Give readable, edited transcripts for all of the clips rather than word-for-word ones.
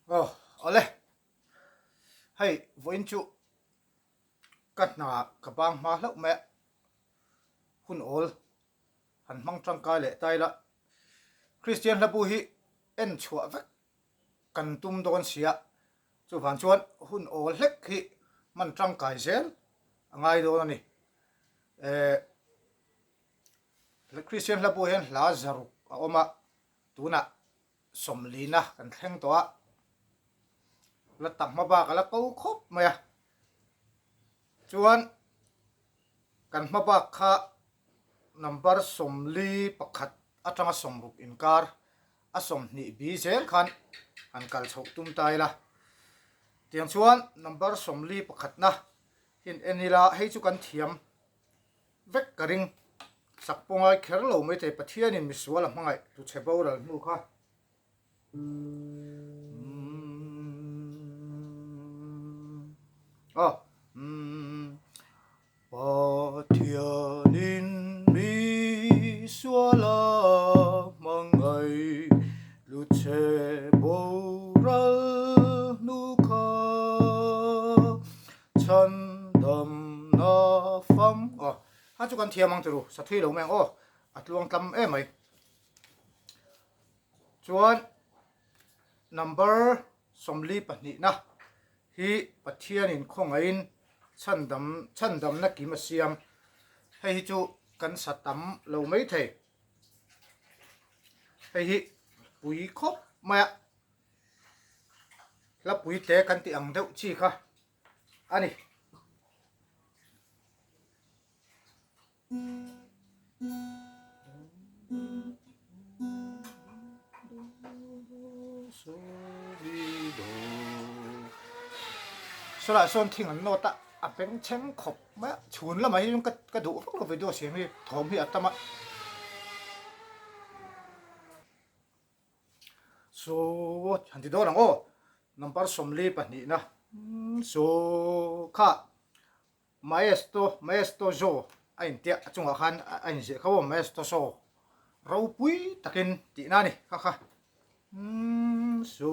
Aw awle hei vawiin chu ka hna ka bang hma hlauh mai a hun awl han hmang tangkai leh ta ila Kristian hlabu hi en chhuah vek kan tum dawn sia chuvang chuan hun awl hlek hi hman tangkai zel a ngai dawn a ni eh Kristian hlabu hian hla zaruk a awm a tunah sawmlina kan thleng tawh a, la tak hma bak a la ko khawp mai a, chuan kan hma bak kha number sawmli pakhat atanga sawmruk inkar a sawmhnih bi zel khan han kal chhoh tum ta ila, tiang chuan number sawmli pakhatna hi en ila hei chu kan thiam Vek ka ring. Sak pawh ngai kher lo mai thei Pathianin misual a hmangaih hluchhe boral hnu kha. Aw. Pathianin misual a hmangaih hluchhe boral hnu kha. Chhandamna fam aw a chu kan thiam ang turu sathui lo mai ang aw a tluang tlam em mai chuan number 22 na hi Pathianin khawngaihin chhandam chhandamna kim a siam hei hi chu kan sa tam lo mai thei hei hi pui khawp mai a. Hlapui te kan tih ang deuh chi kha a ni. Sawlai sawn thing an nawt a, a bengchheng khawp mai a, chhun lamah hian ka duh vak lo video siam hi thawm hi a tam a. So han ti dawn ang aw number 22 na so kha maesto maesto zo a intiah a chungah khan a inziah kha aw maesto so ropui takin tihna a ni kha kha so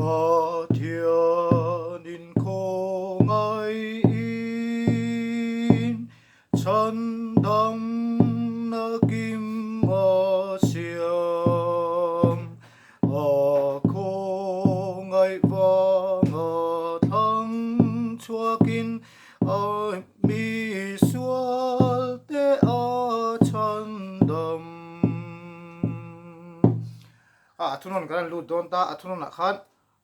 Pathianin khawngaihin chhandamna kim a siam, a khawngaih vanga thlang chhuakin a misual te a chhandam. A a thunawn kan han lut dawn ta, a thunawnah khan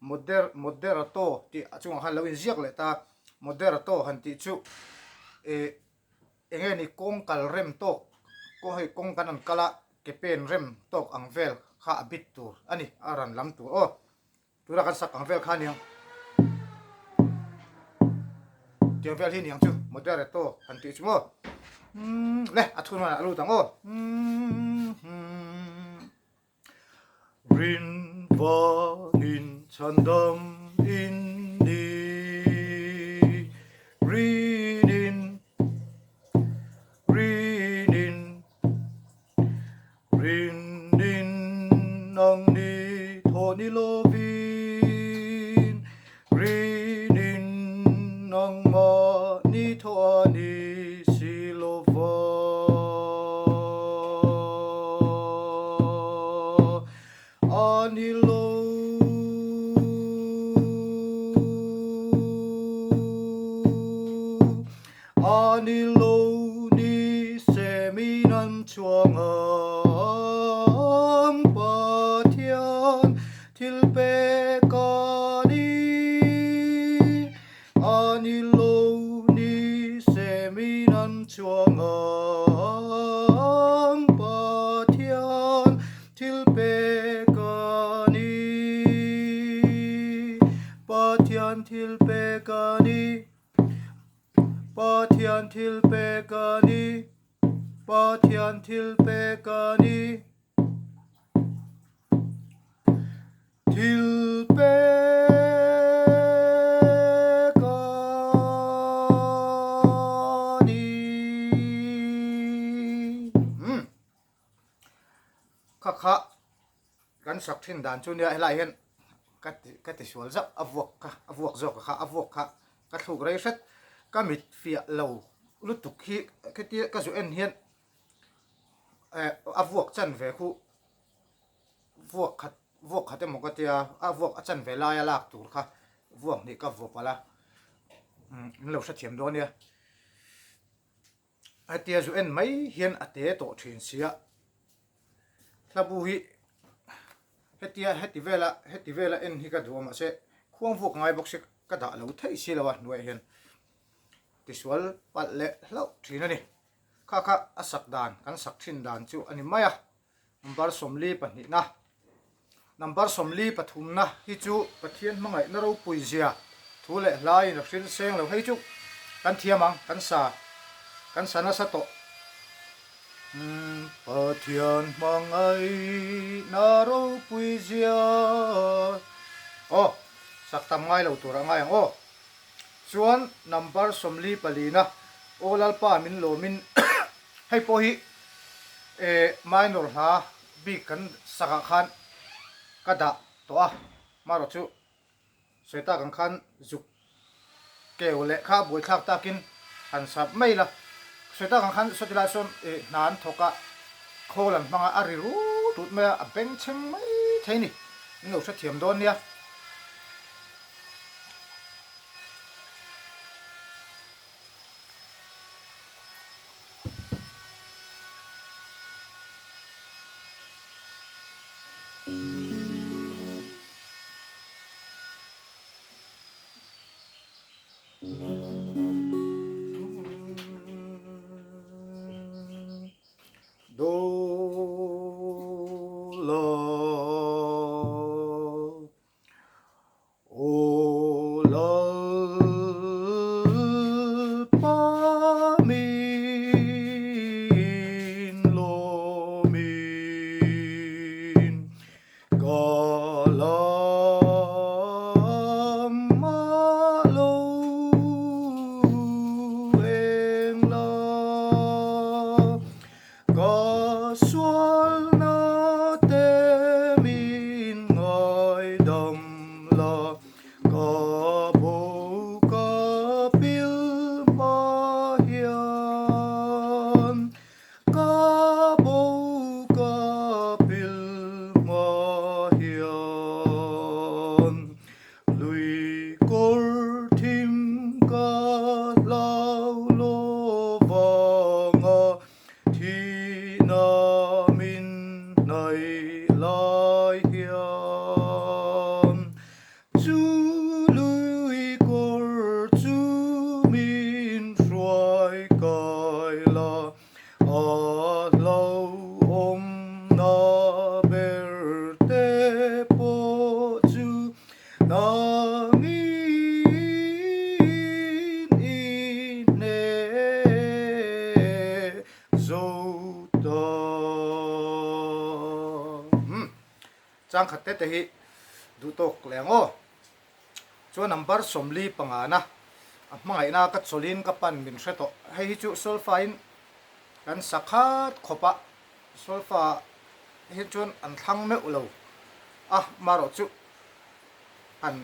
Moder Moderato tih a chungah khan lo inziak leh ta, Moderato han tih chu eh eng nge ni kawng kal rem tawk kawng hei kawng kan han kal a ke pen rem tawk ang vel kha a bit tur a ni a ran lam tur aw tuna kan sak ang vel kha aniang tiang vel hi niang chu Moderato han tih chu maw umm le a thunawnah a lut ang aw umm. Rin vangin chhandam in ni, Rinin, Rinin, Rinin ang ni thaw ni lovin, Rinin ang mahni thaw a ni si lova. A ni lo. A ni lo ni se min an chuang ang Pathian thil pek a ni. A ni lo ni se min an chuang ang Pathian thil pek a ni. Pathian thil pek a ni. Pathian thil pek a ni. Pathian thil pek a ni. Thil pek a ni. Kha kha kan sak thin dan chu nia helai hian ka ti ka ti sual zauh a vuak kha a vuak zawk kha a vuak kha ka thluk rei hret ka mit fiah lo lutuk hi khetia ka zu en hian eh a vuak chan ve khu vuak khat vuak khat emaw ka tia a vuak a chan ve laia lak tur kha vuak hnih ka vuak palh a umm min lo hrethiam dawn nia. Hetia zu en mai hian a te tawh thin sia. Hlabu hi hetia heti vela heti vela en hi ka duh a mahse khuang vuak ngai bawk si ka dah lo theih si lo a hnuaiah hian tisual palh leh hlauh thin a ni. Kha kha a sak dan kan sak thin dan chu a ni mai a. Number 42 na Number 43 na hi chu Pathian hmangaihna ropui zia thu leh hlaiin a hril seng lo. Hei chu kan thiam ang, kan sa, kan sa nasa tawh. Pathian hmangaihna ropui zia Aw, sak tam ngai lo tur a ngai ang aw. Chuan number 44 na Aw Lalpa min lawmin hei pawh hi minor hla bik kan sakah khan ka dah tawh a, marawh chu sawi tak ang khan zuk keu leh kha buaithlak takin han sap mai la, sawi tak ang khan saw tilai sawn hna an thawk a, khawl an hmang a, a ri rut rut mai a, a bengchheng mai thei a ni, min lo hrethiam dawn nia. Do la Aw Lalpa min lawmin ka lam a lo eng la. Ka sualna te min ngaidam la, ka bo ka pil hma hian, ka bo ka pil hma hian, lui kawr thim ka hlau lo vanga Thihna min hnaih lai hian chu lui kawr chu min hruai kai la, a hlauhawmna ber te pawh chu Nangin i hneh zo ta. Umm chang khat te te hi duh tawk leh ang aw. Chuan number 45 na a hmangaihna ka chawlhin ka pan min hre tawh. Hei hi chu solfa in kan sa khat khawp a, solfa hi chuan an thlang meuh lo a, marawh chu han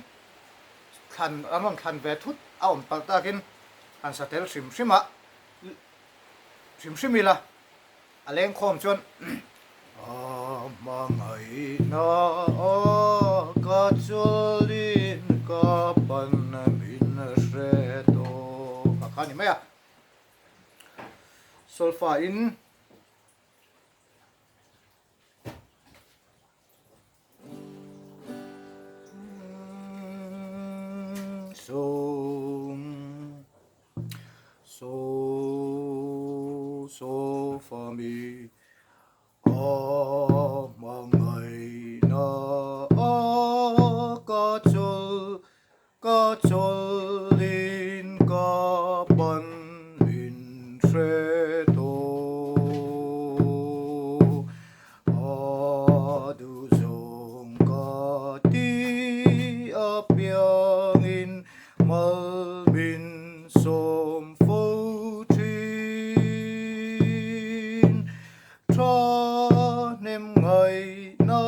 thlan an rawn thlan ve thut a awm palh takin han sa tel hrim hrim a, hrim hrim ila a lengkhawm chuan A hmangaihna a ka chawlin ka pan min hre tawh kha kha ni mai a, solfa in. So so so fa mi a hmangaihna a ka chawl ka chawlin ka pan min hre tawh. A duhzawng ka ti apiangin mal min sawm fo thin. Tha hnem. Thahnem ngaihna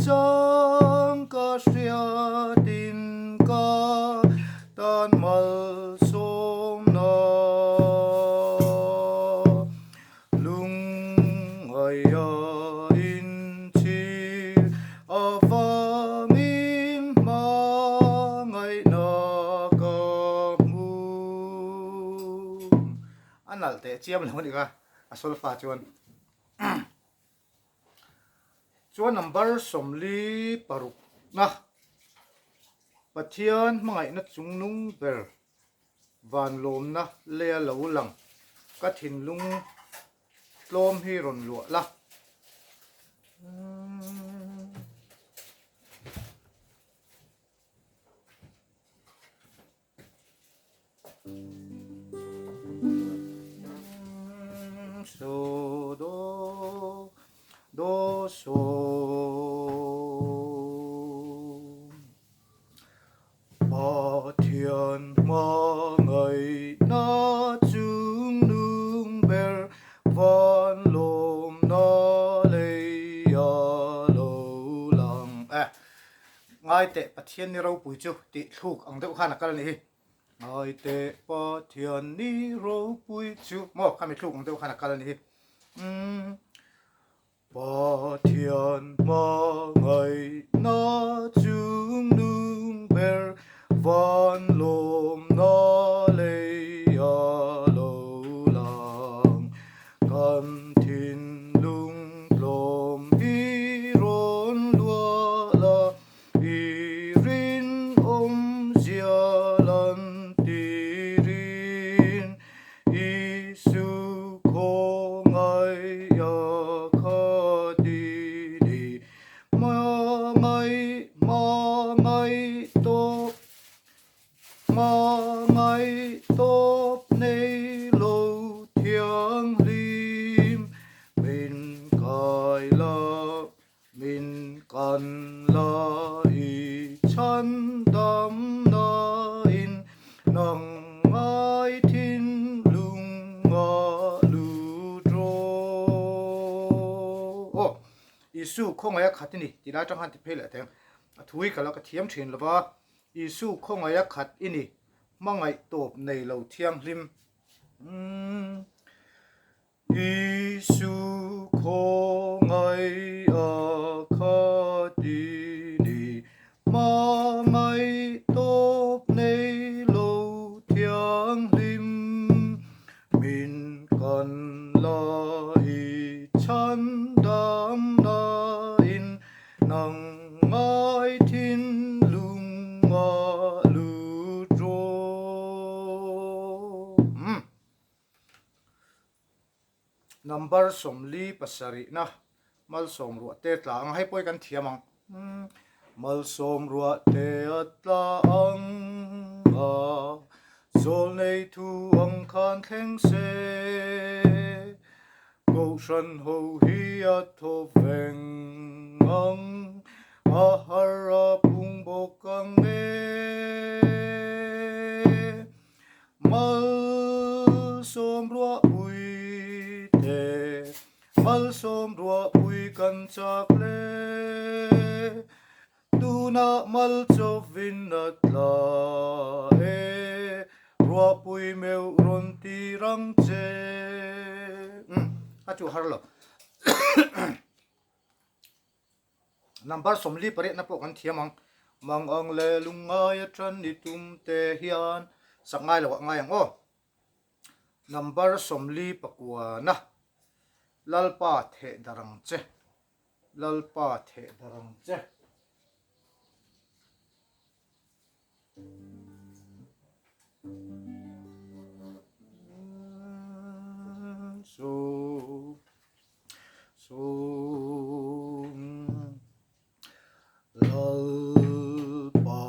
chang ka hriatin ka tan malsawmna lungngaia inchhir avangin hmangaihna ka hmu. A nalh teh chiam lo a nih kha a solfa chuan. Chuan number 46 na Pathian hmangaihna chungnung ber vanlawmna lea lo lang ka thinlung tlawm hi rawn luah la. So do do so Pathian hmangaihna chungnung ber van lawmna lei a lo lang e. Ngai teh Pathian ni ropui chu tih thluk ang deuh khan a kal a nih hi. Ngai teh Pathian ni ropui chu maw khami thluk ang deuh khan a kal a nih hi. Umm Pathian hmangaihna chungnung ber van lawmna lei a lo lang. Kan thinlung tlawm hi rawn luah la, i rinawm zia lan tirin Isu khawngaih a khat i ni. Hmangaih, hmangaih tawp. Hmangaih tawp nei lo thianghlim, min kai la, min kan la i chhan dam nain nang ngai thinlung a lut rawh. Aw, Isu khawngaih a khat i ni tih lai atang khan ti phei leh teng. A thu hi ka la ka thiam thin lo va. Isu khawngaih a khat i ni, hmangaih tawp nei lo thianghlim. Isu khawngaih a khat i ni, hmangaih tawp nei lo thianghlim. Min kan la i chhan damnain nang ngai thinlung a lut rawh. Number 47 na malsawm ruah te tla ang hei pawh hi kan thiam ang. Malsawm ruah te a tla ang a, zawl nei thu ang khan thleng se. Kohhran ho hi a thaw veng ang, a har a phung bawk ang e. Malsawm ruah pui te, malsawm ruah pui kan chak hle. Tunah malchawvin a tla e, ruahpui meuh rawn ti rang che. Umm, a chu har lo. Number 48 na pawh kan thiam ang. Mang ang leh lungngai atang i tum te hian sak ngai loh ah ngai ang aw. Number 49 na Lalpa theh darh ang che. Lalpa theh darh ang che. So so Lalpa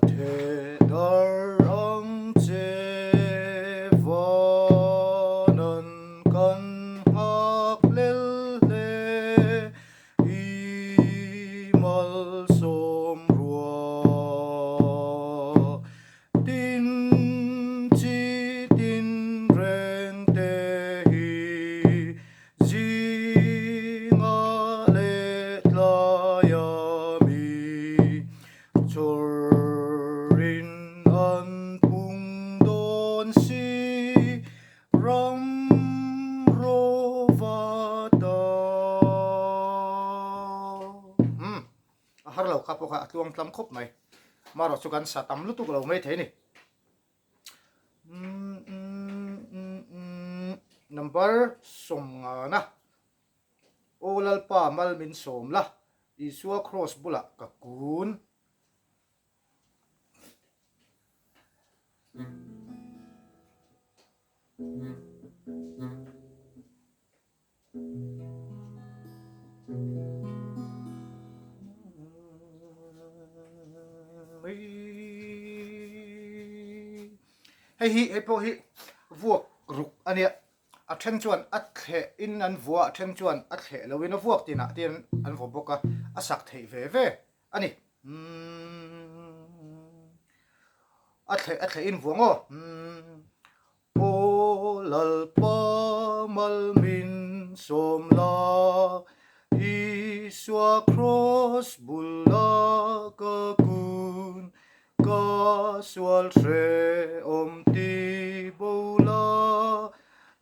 theh dar ang che vanan kan nghak lel hle i malsawm rua. Tin chi tin reng te hi. kha pawh kha a tluang tlam khawp mai. Marawh chu kan sa tam lutuk lo mai thei a ni. Number sawmngana Aw Lalpa mal min sawm la, Isua Kraws bulah ka kun. Hei hi hei pawh hi vuak ruk a nia a then chuan a thleh in an vua a then chuan a thleh lo in a vuak tinah te an vaw bawk a a sak theih ve ve a ni a thleh a thleh in vuang aw. Aw Lalpa mal min sawm la, Isua Kraws bula ka kun, Ka sual hrehawm ti bo la,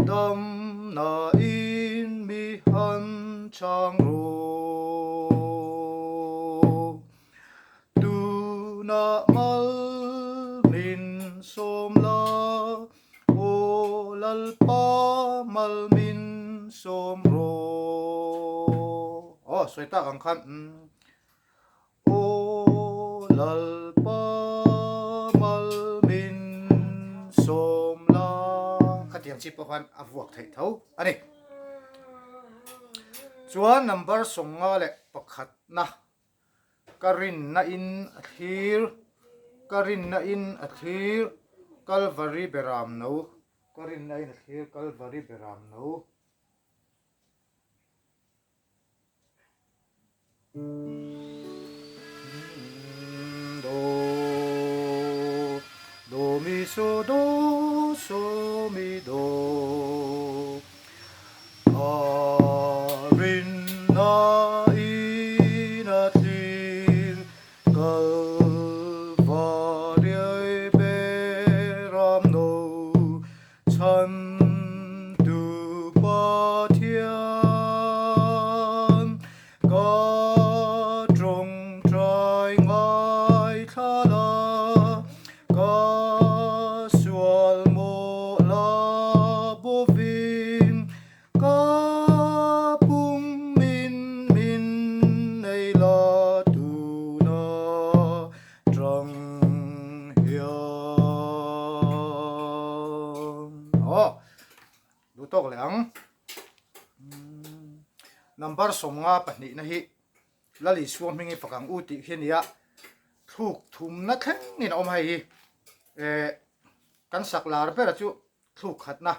Damna in mi han chang rawh. Tunah mal min sawm la, aw Lalpa mal min sawm rawh. Aw sawi tak ang khan Aw Lalpa mal min sawm la. Khatiang chi pawh khan a vuak theih tho a ni. Chuan number 51na. Ka rinna in a thlir, ka rinna in a thlir, Kalvari beram no, ka rinna in a thlir, Kalvari beram no. Do, do mi so do so mi do. A rinna in a thlir Kalvariai beram no chhan tu Pathian ka tawngtai ngaithla la Ka sual maw la bawvin, ka pum min min nei la tuna tang hian. Aw, duh tawk leh ang. Number 52 na hi Lal Isua hming i fak ang u tih khi a nia, thluk thumna thlengin a awm hei hi. Eh, kan sak lar bera chu thluk khatna.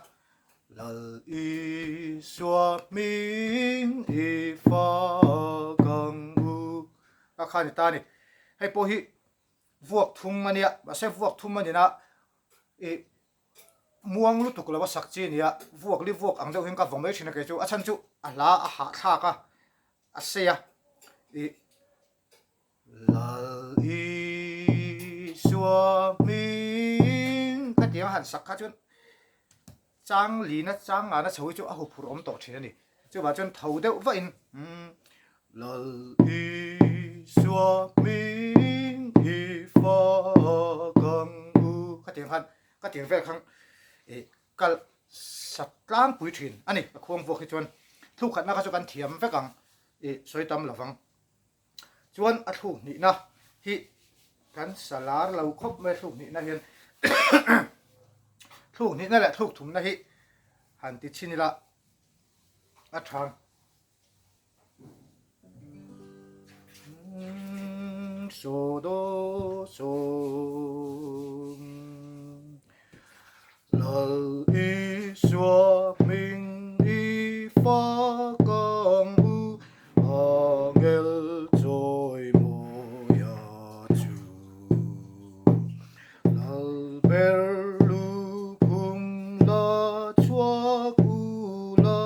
Lal Isua hming i fak ang u a kha a ni ta a ni. Hei pawh hi vuak thum a nia, mahse vuak thum a nina ih muang lutuk lo a sak chi a nia, vuak li vuak ang deuh hian ka vaw mai thin a kei chu, a chhan chu a hla a hahthlak a. a sei a ih Lal Isua hming ka tih ang han sak kha chuan chang lina chang ngana chho hi chu a huphurh awm tawh thin a ni chuvah chuan tho deuh vah in Lal Isua hming i fak ang u ka tih ang khan ka tih ang vel khan ih Kal sak tlangpui thin a ni. A khuang vuak hi chuan thluk khatna kha chu kan thiam vek ang i sawi tam lo vang. Chuan a thluk hnihna hi kan sa lar lo khawp mai a thluk hnihna hian thluk hnihna leh thluk thumna hi han ti chhin ila a tha. So do so Lal Isua hming i fak ang u Angel chawimawia chu Lal ber lukhum la chhuak u la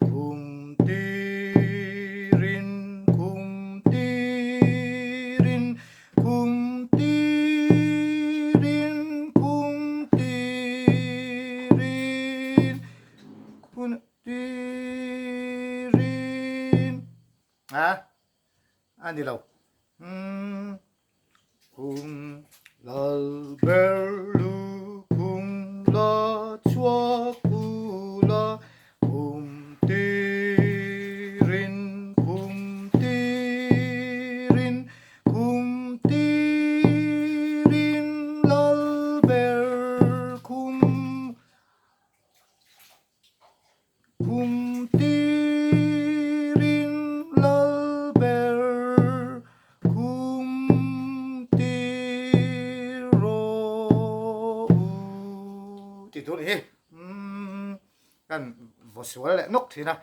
Khum tirin, khum tirin, khum tirin, khum tirin, khum tirin. A, a ni lo. Khum lal ber lu khum la chhuak u la, khum tirin, khum tirin, khum tirin lal ber khum. Kum tirin lal ber kum tir rawh u ti tur hi kan vaw sual leh nawk thin a,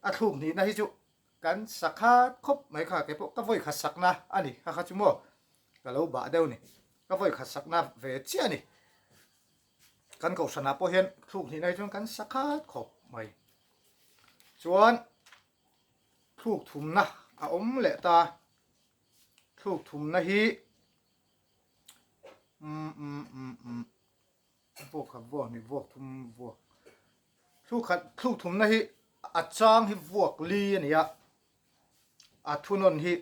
a thluk nihna hi chu kan sakhat khawp mai kha keipawh ka vawi khat sakna a ni kha kha chu maw ka lo bah deuh a ni ka vawi khat sakna ve chiah a ni. Kan kohhranah pawh hian thluk hnih nai chuan kan sa khat khawp mai. Chuan thluk thumna a awm leh ta. Thluk thumna hi um um um um vuak khat vuak hnih vuak thum vuak thluk khat thluk thumna hi a chang hi vuak li a ni a, a thunawn hi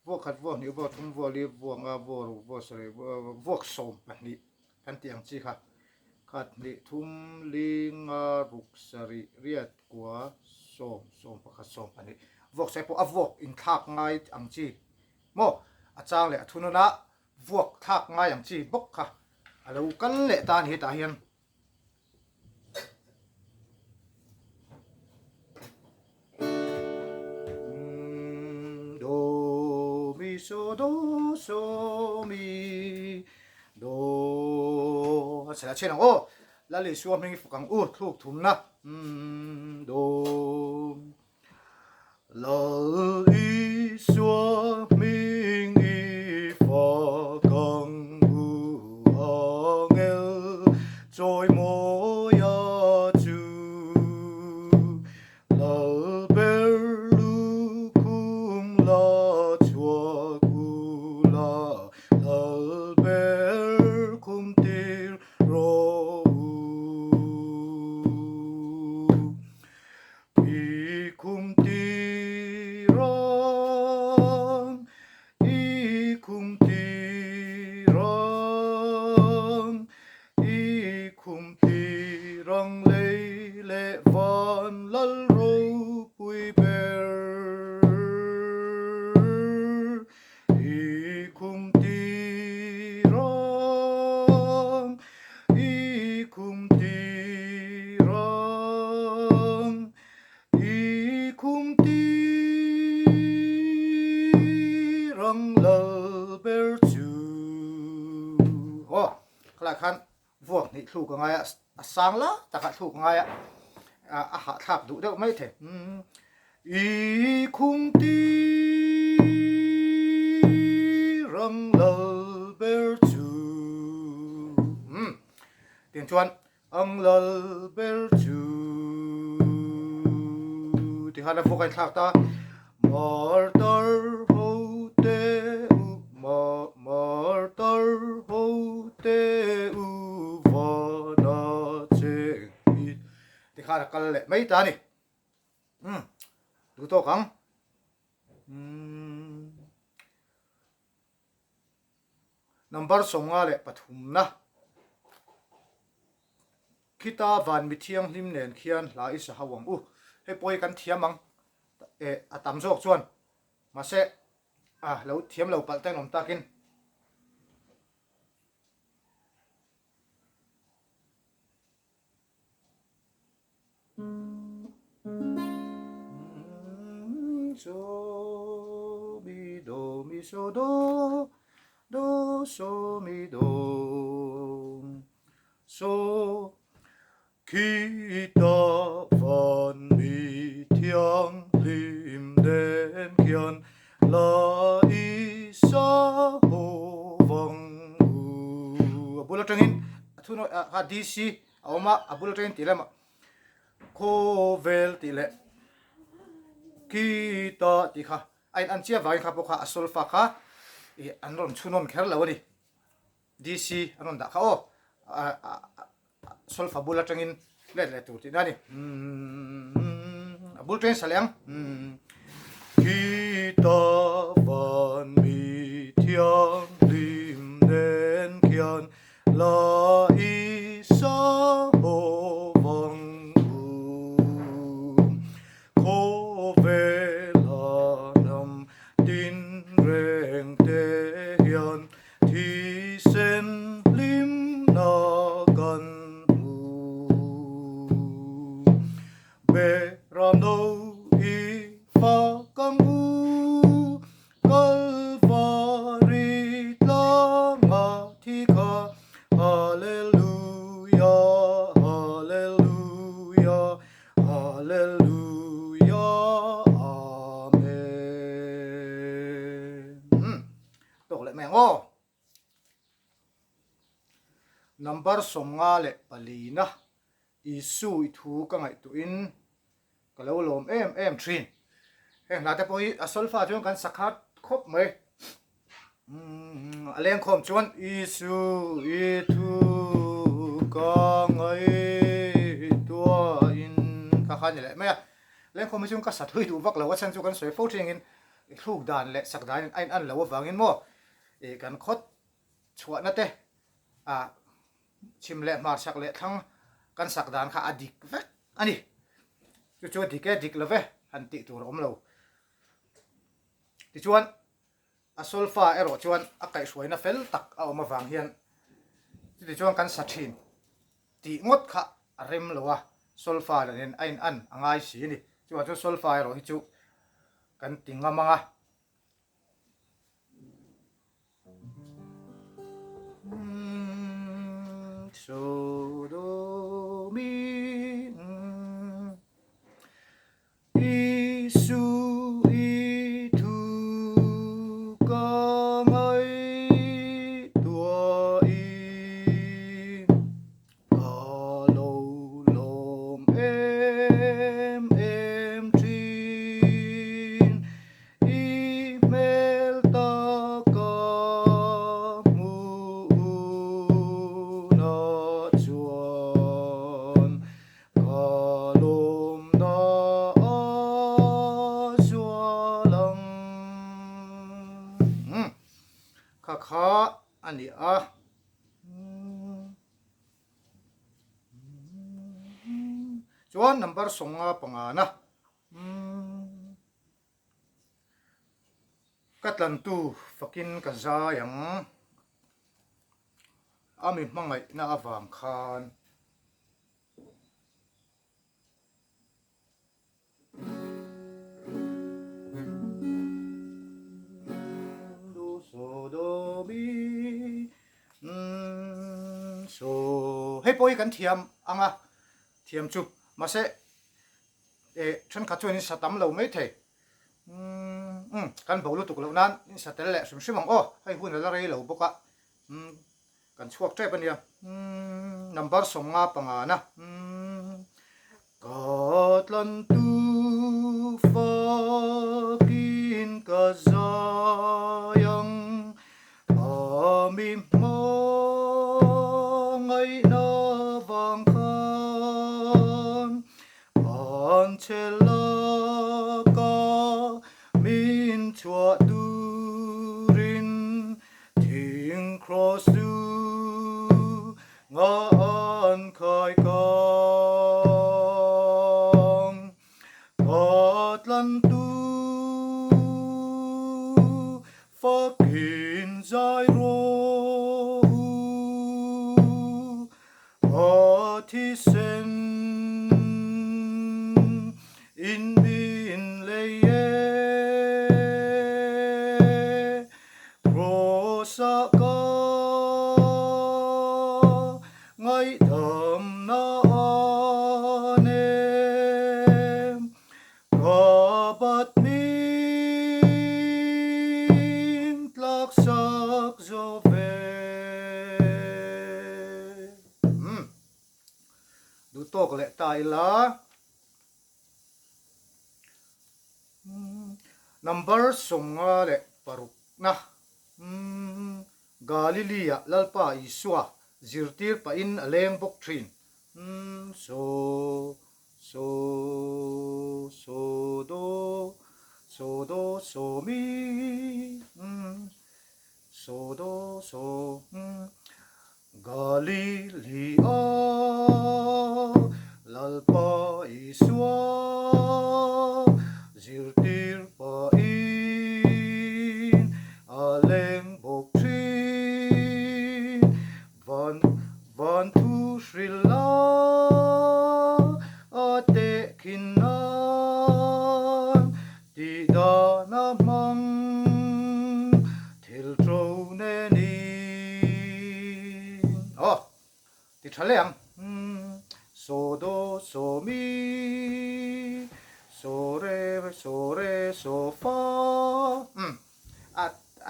Vuak khat, vuak hnih, vuak thum, vuak li, vuak nga, vuak ruk, vuak sarih, vuak 12 kan tih ang chi kha. Khat, hnih, thum, li, nga, ruk, sarih, riat, kua, sawm, 11, 12. Vuak sawi pawh a vuak inthlak ngai ang chi maw? A chang leh a thunawn a vuak thlak ngai ang chi bawk kha a lo kal leh ta a ni hetah hian. Do mi so do so mi do a chhela chhen ang aw Lal Isua hming i fak ang u thluk thumna do Lal Isua hming i fak ang u angel chawimawi a chu. Lal ber lukhum la chhuak u la, Lal ber khum tir rawh u. I kum tirang, i kum tirang, i kum tirang lei leh van lal ropui ber. I kum tirang, i kum tirang, i kum tirang lal ber chu. Aw, khalai khan vuak hnih thluk a ngai a, a sang la takah thluk a ngai a, a hahthlak duh deuh mai thei. I khum tirang lal ber chu. Tiang chuan ang lal ber chu ti khan a vuak a inthlak ta. Martar ho te u ma martar ho te u vana cheng hi ti khan a kal leh mai ta a ni. Umm duh tawk ang. Umm number 53 na khita van mi thianghlim nen khian hla i sa ho ang u. Hei pawh hi kan thiam ang eh a tam zawk chuan mahse ah lo thiam lo palh te an awm takin. So mi do mi so do do so mi do so Khita van mi thianghlim nen khian la i sa ho vang u. A bul atangin a thu a DC a awm a, a bul atangin tih lamah khawvel tih leh kita tih kha a in an chiah vangin kha pawh kha a solfa kha ih an rawn chhunawn kher lo a ni. DC an rawn dah kha aw solfa bul atangin let leh tur tihna a ni. A bul atangin sa leh ang. Kita van. la i sa haw vang u. Khawvela hnam tinreng te hian thisen hlimna kan hmu. Beramno i fak ang u, Kalvari tlanga thi kha, Hallelujah, Hallelujah, Hallelujah, Amen. Tawk leh mai ang aw. Number 54 na Isu i thu ka ngaihtuahin ka lo lawm em em thin. Heng hla te pawh hi a solfa chuan kan sa khat khawp mai. A lengkhawm chuan Isu i thu ka ngaihtuahin kha kha a ni leh mai a. Lengkhawm hi chuan ka sa thui duh vak lo a chhan chu kan sawi fo thingin thluk dan leh sak dan a in an loh avangin maw kan khawt chhuahna te ah chhim leh hmarchhak leh thlang kan sak dan kha a dik vek a ni. Chu chu a dik e, dik lo ve han tih tur a awm lo. Tichuan a solfa erawh chuan a kaihhruaina fel tak a awm avang hian chutichuan kan sa thin tih ngawt kha a rem lo a, solfa lanin a in an a ngai si a ni. Chuvang chuan solfa erawh hi chu kan ti ngam ang a. So do mi Isu i thu ka ngaihtuah i ka lo lawm em em thin. I hmel taka hmuhna chuan ka lawmna a zual ang. Kha kha a ni a. Chuan number 55 na. Ka tlantu fakin ka zai ang, a mi hmangaihna avang khan. Do so do mi so hei pawh hi kan thiam ang a, thiam chu mahse Eh, thenkhat chuan in sa tam lo mai thei. Umm, kan bo lutuk loh nan in sa tel leh hrim hrim ang aw, hei hun a la rei lo bawk a. Umm, kan chhuak tep a nia. Umm, number 55 na. Umm, ka tlantu fakin ka zai ang, a mi hmangaihna vang khan. An che laka min chhuah turin thing cross chu nga an khai kang. Ka tlantu fakin zai rawh u. A thisen in min lei e, Cross-ah ka ngaihdamna a nem, Ka bat min tlaksak zo ve. Umm. Duh tawk leh ta ila. Number 56 na. Umm. Galilee-ah Lalpa Isua zirtir pahin a leng bawk thin. Umm. So. So so do so do so mi so do so Galili. Galilea Lalpa Isua zirtir pahin a leng bawk thin. Van van thu hrilh a, a tehkhin nan tih dan a hmang thil ṭo nenin. Aw, ti ṭha leh ang. So do so mi so re so re so fa. Umm. A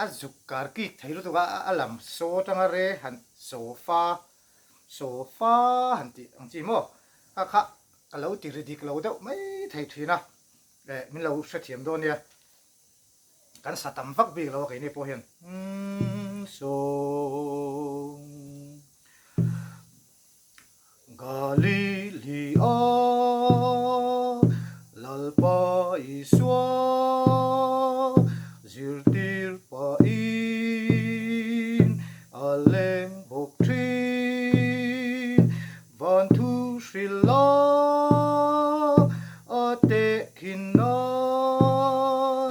a zuk kar kik thei lutuk a, a lam so atanga re han so fa so fa han tih ang chi maw? Kha kha ka lo ti ri dik lo deuh mai thei thin a, eh min lo hrethiam dawn nia. Kan sa tam vak bik lo a keini pawh hian umm so Galilea Lalpa Isua zirtir pahin a leng bawk thin. Van thu hrilh a, a tehkhin nan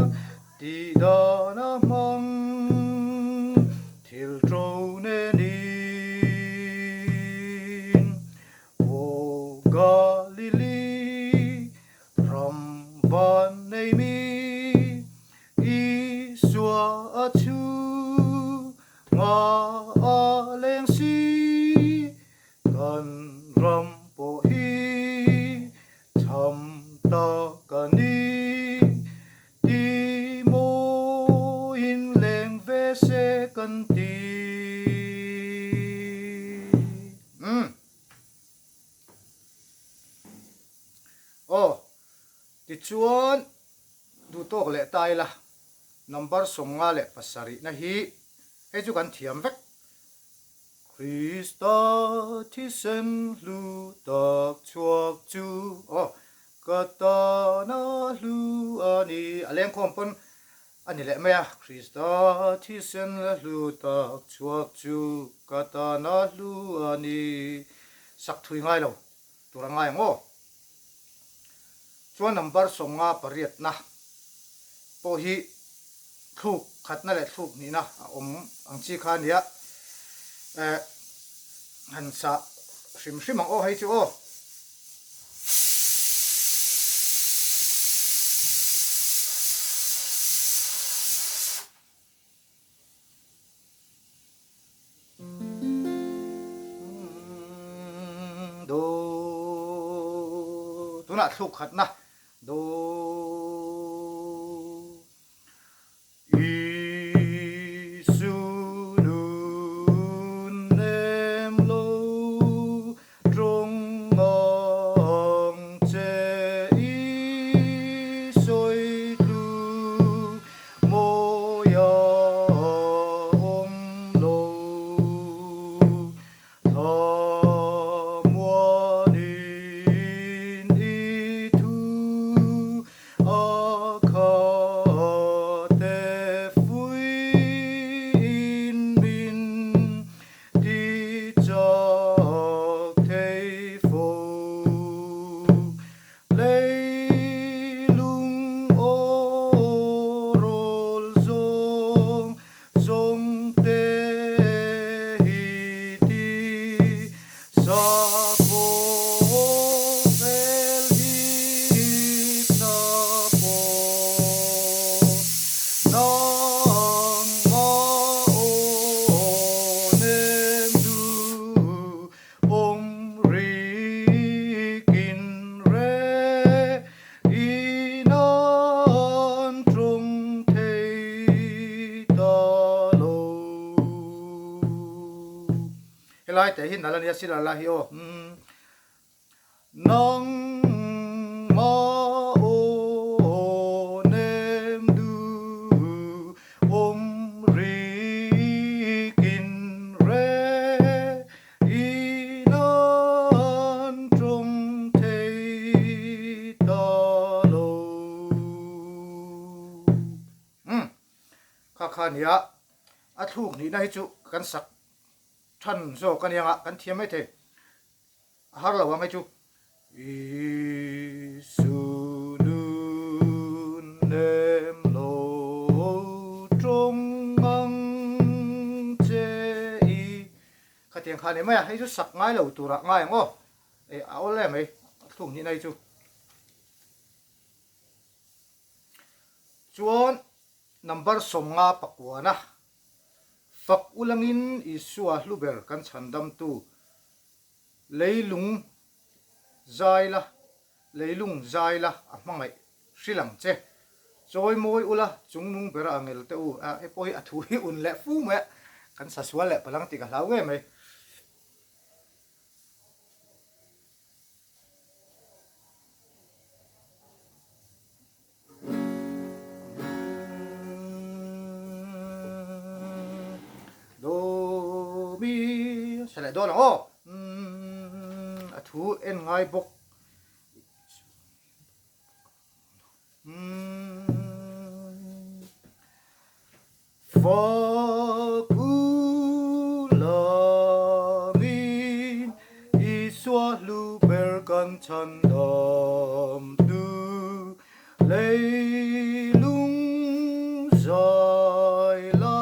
tih dan a hmang. Thil ṭo nenin Aw Galili ram van nei mi Isua a chhu nga a leng si Kan ram pawh hi cham ta ka ni Ti maw in leng ve se kan ti. Umm. Aw, tichuan duhtawk leh ta ila, number 57 na hi hei chu kan thiam vek. Krista thisen hlu tak chhuak chu aw ka tana hlu a ni. A lengkhawm pawn a ni leh mai a, Krista thisen hlu tak chhuak chu ka tana hlu a ni. Sak thui ngai lo tur a ngai ang aw. Chuan number 58 na pawh hi thluk khatna leh thluk hnihna a awm ang chi kha a nia. Eh han sa hrim hrim ang aw hei chu aw. Do tunah thluk khatna do Isu nun nem lo tawng ang che i sawi tlu Mawia awm lo Thlamuanin i thu a khat e fuiin min ti chak thei fo. Leilung aw rawl zawng zawng te hi ti sakhaw fel hip na pawh nangmah aw nem duh Awm rikin re i nan ṭawng thei ta lo. Helai te hi nal a nia silar lai hi aw. Nangmah aw nem duh awm rikin re I nan ṭawng thei ta lo. Umm, kha kha nia, a thluk nihna hi chu kan sak Than zawk a nia kan thiam mai thei. A har lo ang hei chu. Isu nun nem lo tawng ang che i. Khatiang kha a ni mai a, hei chu sak ngai lo turah ngai ang aw. Eh a awl em mai a thluk hnihna hi chu. Chuan number 50 pakuana fak ulangin Isua hlu ber kan chhandamtu Leilung zai la, leilung zai la a hmangaih hrilh ang che. Chawi mawi ula chungnung bera a ngel teh u. A hei pawh hi a thu hi un leh fu mai a, kan sa sual leh palang tih ka hlau ngei mai. Do mi sa leh dawn ang aw a thu en ngai bawk Fak u langin Isua hlu ber kan chhandam tu leilung zai la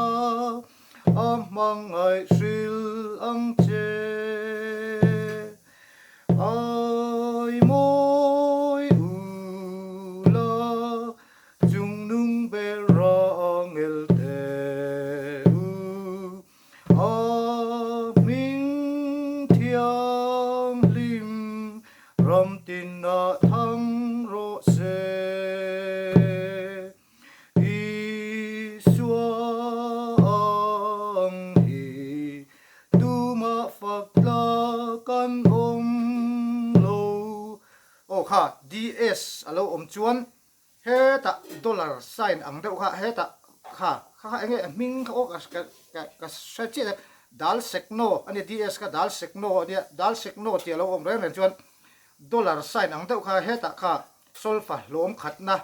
a hmangaih hrilh ang che. Ai mawi u la Chungnung ber rangel te u, a hming thianghlim ram tinah thang rawh se. Isua ang hi tumah fak tlak an awm lo. Aw kha DS a lo awm chuan Hetah dollar sign ang deuh kha hetah kha kha kha enge a hming kha aw ka ka ka hre chiah e dal sekno a nia DS kha dal sekno a nia dal sekno tih a lo awm reng reng chuan dollar sign ang deuh kha hetah kha solfa hlawm khatna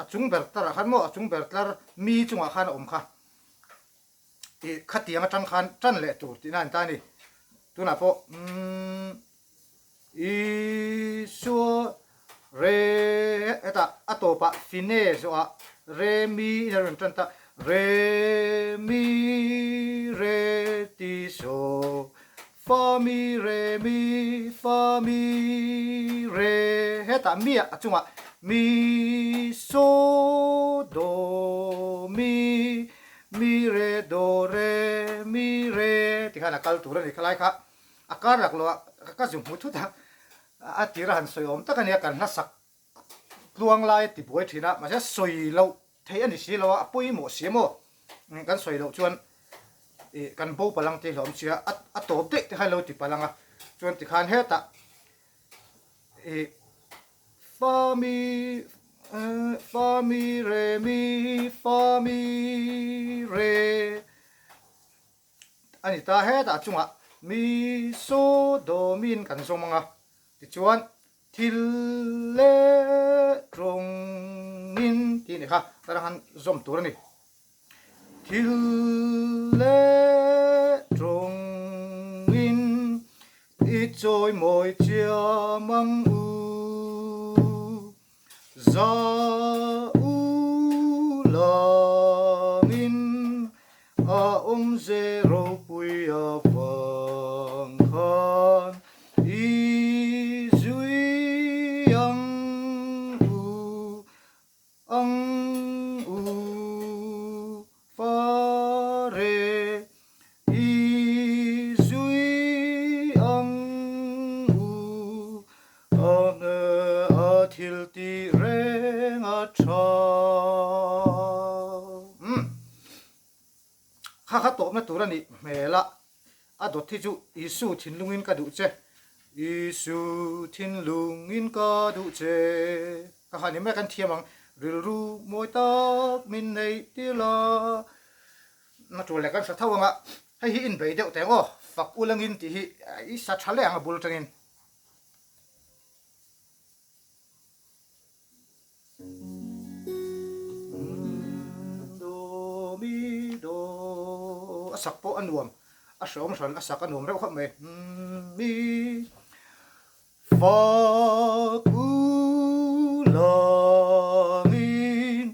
a chung ber tlarah khan maw a chung ber tlar mi chungah khan a awm kha ih khatiang atang khan tan leh tur tihna a ni ta a ni tunah pawh umm Isua re hetah a tawpah fine zawhah re mi in a rawn tan ta re mi re ti so fa mi re mi fa mi re hetah mi ah a chungah mi so do mi mi re do re mi re tikhan a kal tur a ni khalai kha. A kar lak lo a ka zu hmu thut a, a tir a han sawi awm tak a nia, kan hlasak tluang lai a ti buai thin a, mahse sawi loh theih a ni si lo a, a pawimawh si maw, kan sawi loh chuan ih kan bo palang tih hlawm sia, a tawp daih te khan lo ti palang a, chuan tikhan hetah ih fa mi fa mi re mi fa mi re. A ni ta hetah chungah mi saw dawmin kan zawm ang a, tichuan thil leh tawngin tih a ni kha, tah khan zawm tur a ni. Thil leh tawngin i chawimawi chiam ang u, za u langin A awmze ropui avang khan i zui ang u, ang u fare i zui ang u, a hne a thil tih reng a tha. Kha kha tawpna tur a nih hmel a, a dawt hi chu Isu thinlungin ka duh che, Isu thinlungin ka duh che, kha kha ni mai kan thiam ang, rilru mawi tak min neih tir la, na tul leh kan hre tho ang a, hei hi inbei deuh teng aw, fak ulangin tih hi i sa tha leh ang a bul atangin. Do mi do a sak pawh a nuam. A hreawm hran a sak a nuam reuh khawp mai. Mi fak u langin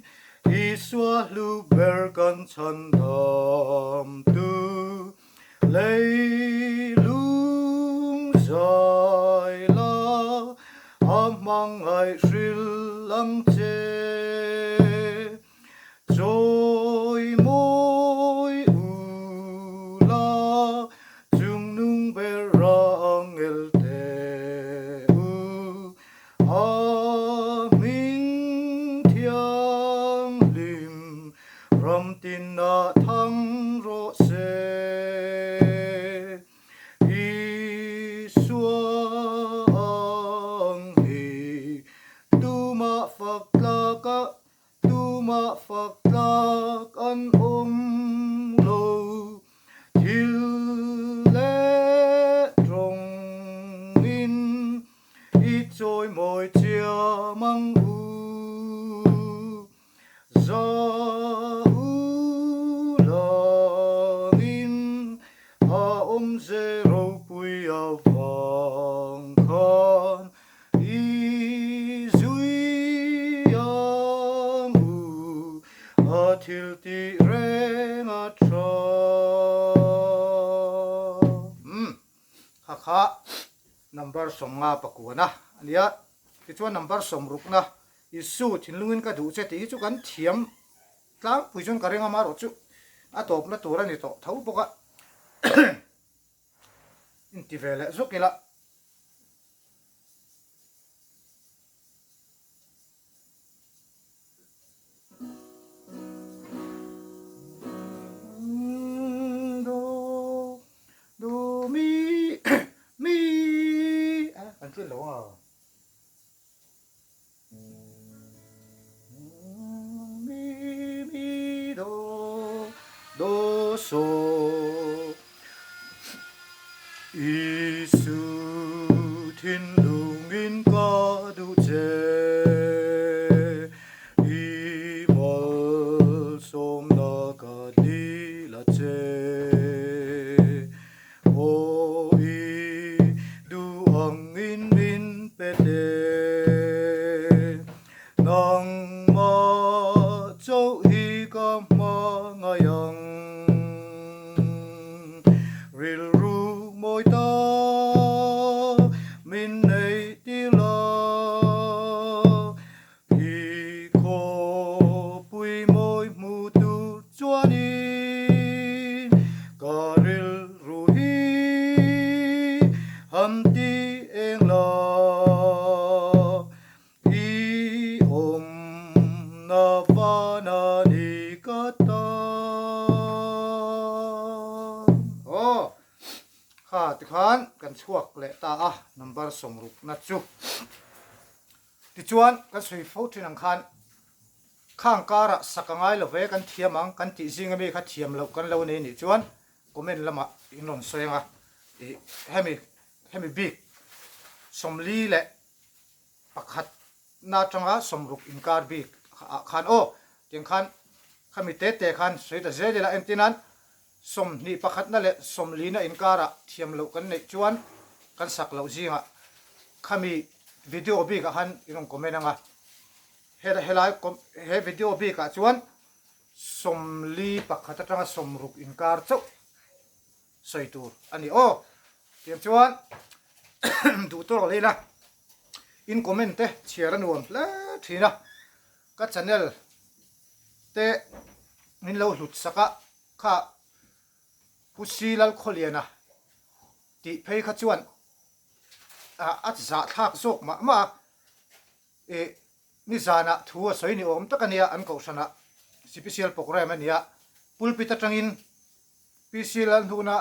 Isua hlu ber kan chhan dam tu leilung zai la a hmangaih hrilh ang che. Chawi mawi u la, chung nung ber rangel te u, a hming thianghlim ram tinah thang rawh se. Isua ang hi tumah fak tlak a Tumah fak tlak an awm lo, thil leh tawngin i chawimawi chiam ang u. Za u langin a awmze ropui avang khan I zui ang u, a thil tih reng a tha. Umm, kha kha number 50 pakuana a nia. Tichuan number 60na, Isu thinlungin ka duh che tih hi chu kan thiam tlangpui chuan ka ring a, amaherawhchu a tawpna tur a ni tawh tho bawk a. Inti ve leh zuk ila. Do do mi mi an tlin lo a. Mi mi do do so Isu thinlungin ka duh che I malsawmna ka dil a che Aw i duh angin min pe teh, nangmah chauh hi ka hma ngai ang. Rilru mawi tak min neih tir la, I khawpui mawi hmu tur chuanin ka rilru hi han ti eng la, i awmna vana ni ka tan. Aw, kha tikhan kan chhuak leh ta a, number 60 na chu. Tichuan, kan sawi fo thin ang khan, khang karah sak a ngai lo ve, kan thiam ang, kan tih zinga mi kha thiam loh kan lo nei nih chuan comment lamah in rawn sawi ang a, ih hemi hemi bik 41 na atanga 60 inkar bik ah khan aw tiang khan khami te te khan sawi ta zel ila entirnan 21 na leh 40 na inkarah thiam loh kan neih chuan kan sak loh zingah khami video bikah khan in rawn comment ang a, helai he video bikah chuan 41 atanga 60 inkar chauh sawi tur a ni aw. Tiang chuan duh tawk leh ila in comment te chhiar a nuam hle thin a, ka channel te min lo hlut sak a kha Pu Si Lalkhawliana tih phei kha chuan a zahthlak zawk mah mah a, ih nizanah thu a sawi ni awm tak a nia an kohhranah sipisial programme a nia, pulpit atangin PC Lalhnuna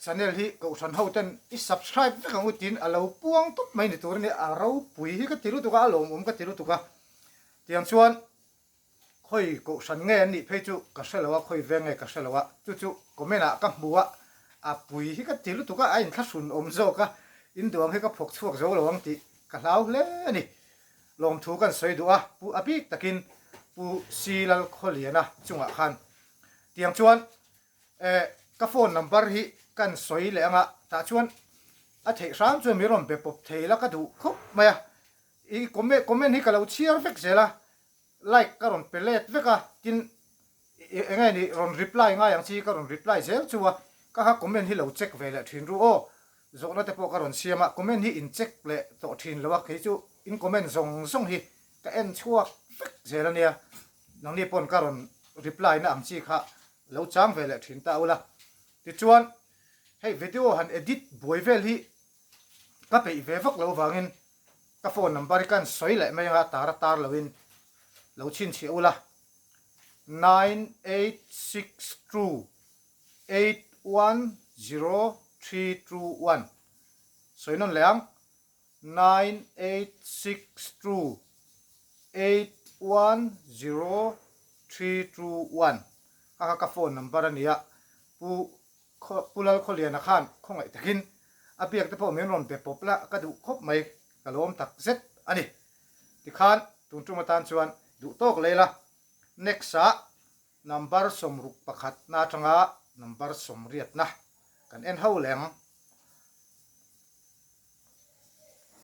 channel hi kohhran ho ten i subscribe vek ang u tiin a lo puang tawp mai ni tur a nia, a ropui hi ka ti lutuk a, a lawmawm ka ti lutuk a, tiang chuan Khawi kohhran nge an nih phei chu ka hre lo a, khawi veng nge ka hre lo a, chu chu comment ah ka hmu a, a pui hi ka ti lutuk a, a inthlahrun awm zawk a, in duang hi ka phawk chhuak zo lo ang tih ka hlau hle a ni. Lawmthu kan sawi duh a, Pu a bik takin Pu Si Lalkhawliana chungah khan tiang chuan eh ka phone number hi. Kan sawi leh anga tah chuan a theih hram chuan min rawn be pawp thei la ka duh khawp mai a. I comment comment hi ka lo chhiar vek zel a, like ka rawn pe let vek a, tin eng nge ni rawn reply ngai ang chi ka rawn reply zel chu a, ka kha comment hi lo check ve leh thin ru aw, zawhna te pawh ka rawn siam a, comment hi in check leh tawh thin lo a, kei chu in comment zawng zawng hi ka en chhuak vek zel a nia, nangni pawn ka rawn reply na ang chi kha lo chang ve leh thin ta ula, tichuan hei video han edit buai vel hi ka peih ve vak lo vangin ka phone number hi kan sawi leh mai anga tar a tar loin lo chhinchhiah ula 9862810321 sawi nawn leh ang 9862810321 kha kha ka phone number a nia pu Pu Lalkhawliana khan khawngaih takin a biak te pawh min rawn be pawp la ka duh khawp mai, ka lawm tak zet a ni. Tikhan tun tum atan chuan duh tawk lei la, next ah number 61 na atanga number 80 na kan en ho leng.